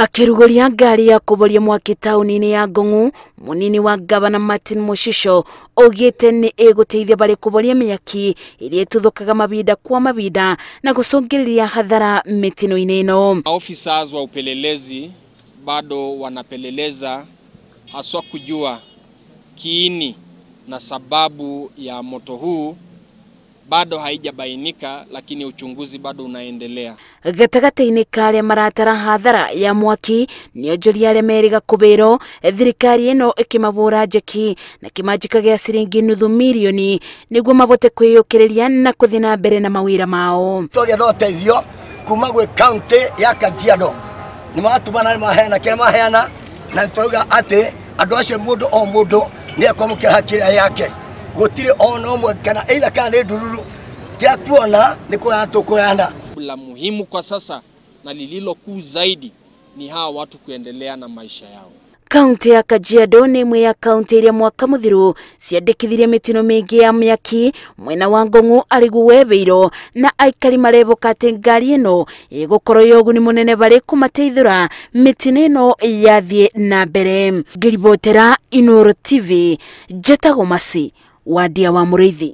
Akĩrugũria ngari ya kũboria mwaki taũni-inĩ ya Ngong'u, mũnini wa gavana Martin Mũcico augĩte nĩ ĩgũteithia barĩ kũboria mĩaki ĩrĩa ĩtuthũkaga mavinda kwa mavinda na gũcũngĩrĩria hathara mĩtino-inĩ ĩno. Officers wa upelelezi bado wanapeleleza haswa kujua kiini na sababu ya moto huu bado haijabainika, lakini uchunguzi bado unaendelea. Gatagatĩ-inĩ ka arĩa maratara hathara ya mwaki nĩ onjoria arĩa merĩga kũbĩrwo thirikari ĩno ĩkĩmabũra njeki na kĩmanjĩka gĩa ciringi nuthu mirioni nĩguo mabote kwĩyũkĩrĩria na kũthiĩ na mbere na mawĩra mao. Twagĩa na ũteithio kuma gwĩ kaunti ya Kajiado, nĩ matumana nĩ maheana kĩrĩa maheana, na nĩtũrauga atĩ andũ acio mũndũ o mũndũ nĩ ekwamũkĩra haki yake, gũtirĩ ona ũmwe kana either kana nĩ ndururu, kĩrĩa tuona nĩ kũheana tũkũheana. La muhimu kwa sasa na lililo kuu zaidi ni hawa watu kuendelea na maisha yao. Kaunti ya Kajiado nĩ ĩmwe ya kaunti iria mwaka mũthiru ciandĩkithirie mĩtino mĩingĩ ya mĩaki mwena wa Ngong'u arĩguo wetheirwo na aikari mareboka atĩ ngari ĩno ĩgũkorwo ya ũguni mũnene barĩ kũmateithũra mĩtino ĩno yathiĩ na mbere. Ngĩribotera Inooro TV, njĩtagwo Mercy Wandia wa Mũrĩithi.